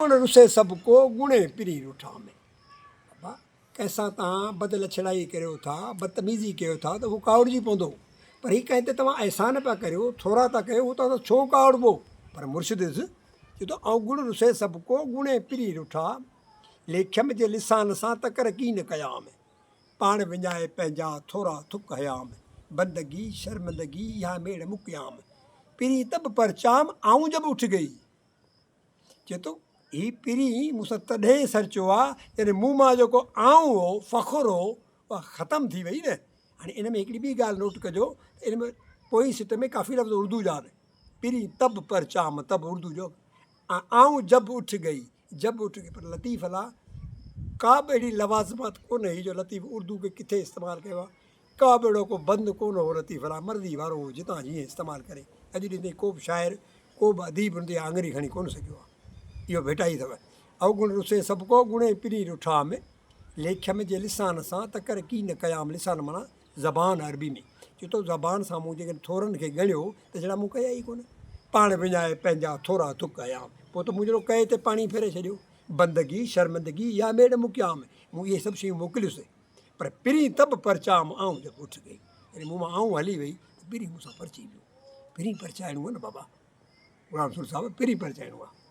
گڻ رسي سڀ ڪو، گڻي پرين رٺا ۾. بابا ڪنهن سان توهان بد لڇڻائي ڪريو ٿا، بدتميزي ڪيو ٿا ته هو ڪاوڙجي پوندو. پر هي ڪنهن تي توهان احسان پيا ڪريو، ٿورا ٿا ڪيو، هو توهان سان ڇو ڪاوڙبو؟ پر مرشد ڏس چئي ٿو، اوگڻ رسي سڀ ڪو، گڻي پرين رٺا، ليکيم جي لسان سان، تڪر ڪين ڪيام. پاڻ وڃائي پنهنجا، ٿورا ٿڪ هيام. بندگي، شرمندگي، اها ميڙ مڪيام. پرين ته به پرچام، آئون جب اٺ گئي. چئي ٿو، هي پرين مون سان تڏهن سرچيو آ، جڏهن مون مان جيڪو آئون هو، فخر هو، اها ختم ٿي وئي نه. هاڻي ان ۾ هڪڙي ٻي ڳالهه نوٽ ڪجو ته ان ۾ پوئين سٽ ۾ ڪافي لفظ اردو جا آهن. پرين تب پرچام، تب اردو جو ۽ آئون جب اٺ گئي، جب اٺ گئي. پر لطيف لا ڪا به اهڙي لوازمات ڪونه هئي جو لطيف اردو کي ڪٿي استعمال ڪيو آ. ڪا به اهڙو ڪو بند ڪونه هو لطيف لا مرضي وارو هو جتان جيئن استعمال ڪري. اڄ ڏينهن تائين ڪو به شاعر ڪو به اديب ان تي آڱري کڻي ڪونه سگهيو آهي. اهو ڀيٽائي اٿو. اوگڻ رسي سڀ ڪو، گڻي پرين رٺام. ليکيم جي لسان سان، ته ڪر ڪين قيام. لسان معنيٰ زبان عربي ۾. چئي ٿو زبان سان مون جيڪڏهن ٿورن کي ڳڻيو ته جهڙا مون ڪيا ئي ڪونه. پاڻ وڃائي پنهنجا ٿورا ٿڪ هيام. پوء ته مون جهڙو ڪئي تي پاڻي ڦيري ڇڏيو. بندگي، شرمندگي يا ميڙ مڪيام. مون اهي سڀ شيون موڪليس. پر پرين ته به پرچام آئون جب اٺ گئي. يعني مون مان آئون هلي وئي ته پرين مون سان پرچي ويو. پرين پرچائڻو آهي نه بابا غلام رسول صاحب پرين پرچائڻو آهي.